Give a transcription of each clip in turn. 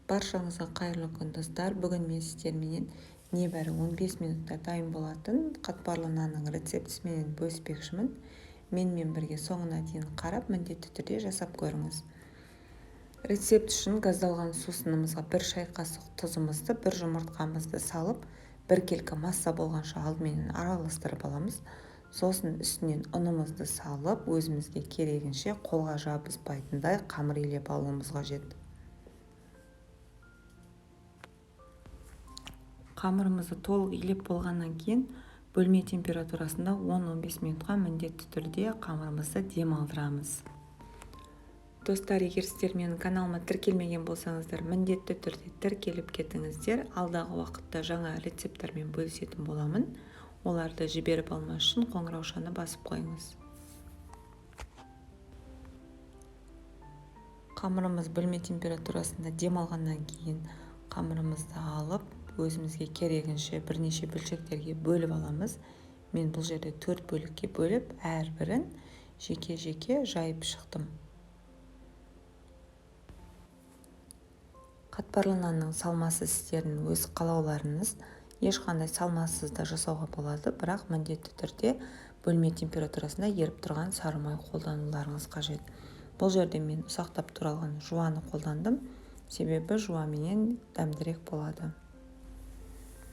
Баршаңызға қайырлы күн, достар! Бүгін мен сіздерменен небәрі 15 минутта дайын болатын қатпарлы нанның рецептісіменен бөліспекшімін. Менімен бірге соңына дейін қарап, міндетті түрде жасап көріңіз. Рецепт үшін газдалған сусынымызға 1 шай қасық тұзымызды, 1 жұмыртқамызды салып, біркелкі масса болғанша алдыменен араластырып аламыз. Сосын үстінен ұнымызды салып, өзімізге керегінше қолға жабыспайтындай қамыр илеп алуымыз қажет. Қамырымызды толық илеп болғаннан кейін бөлме температурасында 10-15 минутқа міндетті түрде қамырымызды демалдырамыз. Достар, егер сіздер менің каналыма тіркелмеген болсаңыздар, міндетті түрде тіркеліп кетіңіздер. Алдағы уақытта жаңа рецепттермен бөлісетін боламын. Оларды жіберіп алмас үшін қоңыраушаны басып қойыңыз. Қамырымыз бөлме температурасында демалғаннан кейін қамырымызды алып, өзімізге керегінше бірнеше бөлшектерге бөліп аламыз. Мен бұл жерде 4 бөлікке бөліп, әрбірін жеке-жеке жайып шықтым. Қатпарлы нанның салмасы сіздердің өз қалауларыңыз. Ешқандай салмасыз да жасауға болады, бірақ міндетті түрде бөлме температурасында еріп тұрған сары май қолдануларыңыз қажет. Бұл жерде мен ұсақтап туралған жуаны қолдандым, себебі жуаменен дәмдірек болады.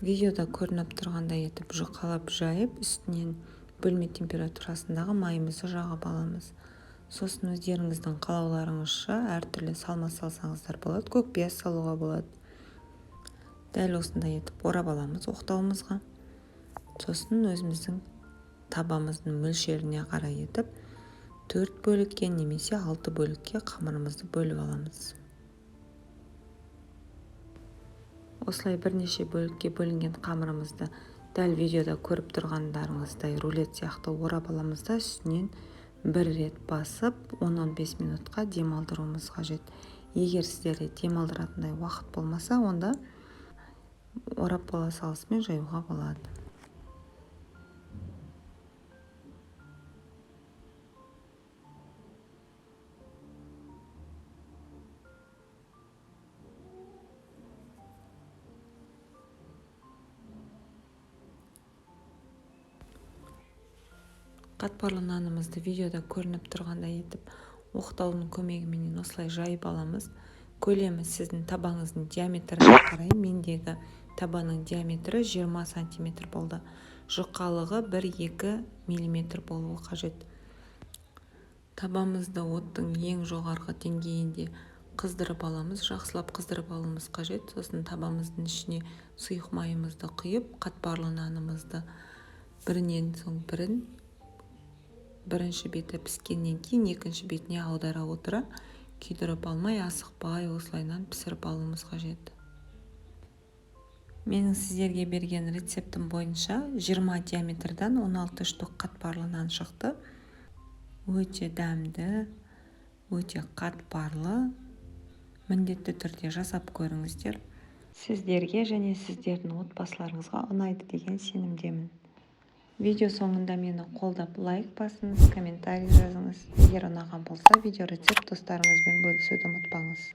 Видеода көрініп тұрғандай етіп жұқалап жайып, үстінен бөлме температурасындағы майымызды жағып аламыз. Сосын өздеріңіздің қалауларыңызша әртүрлі салма салсаңыздар болады, көк пияз салуға болады. Дәл осындай етіп орап аламыз оқтауымызға. Сосын өзіміздің табамыздың мөлшеріне қарай етіп 4 бөлікке немесе 6 бөлікке қамырымызды бөліп аламыз. Осылай бірнеше бөлікке бөлінген қамырымызды дәл видеода көріп тұрғандарыңыздай рулет сияқты орап аламыз да, үстінен бір рет басып 10-15 минутқа демалдыруымыз қажет. Егер сіздерде демалдыратындай уақыт болмаса, онда орап бола салысымен жаюға болады. Қатпарлы нанымызды видеода көрініп тұрғандай етіп оқтаудың көмегіменен осылай жайып аламыз. Көлемі сіздің табаңыздың диаметріне қарай. Мендегі табаның диаметрі 20 сантиметр болды. Жұқалығы 1-2 миллиметр болуы қажет. Табамызды оттың ең жоғарғы деңгейінде қыздырып аламыз. Жақсылап қыздырып алуымыз қажет. Сосын табамыздың ішіне сұйық майымызды құйып, қатпарлы нанымызды бірінен соң бірін, бірінші беті піскеннен кейін екінші бетіне аудара отыра, күйдіріп алмай, асықпай осылайынан пісіріп алуымыз қажет. Менің сіздерге берген рецептім бойынша 20 диаметрдан 16 штук қатпарлы нан шықты. Өте дәмді, өте қатпарлы. Міндетті түрде жасап көріңіздер. Сіздерге және сіздердің отбасыларыңызға ұнайды деген сенімдемін. Видео соңында мені қолдап лайк басыңыз, комментарий жазыңыз. Егер ұнаған болса, видео рецепт достарыңызбен бөлісуді ұмытпаңыз.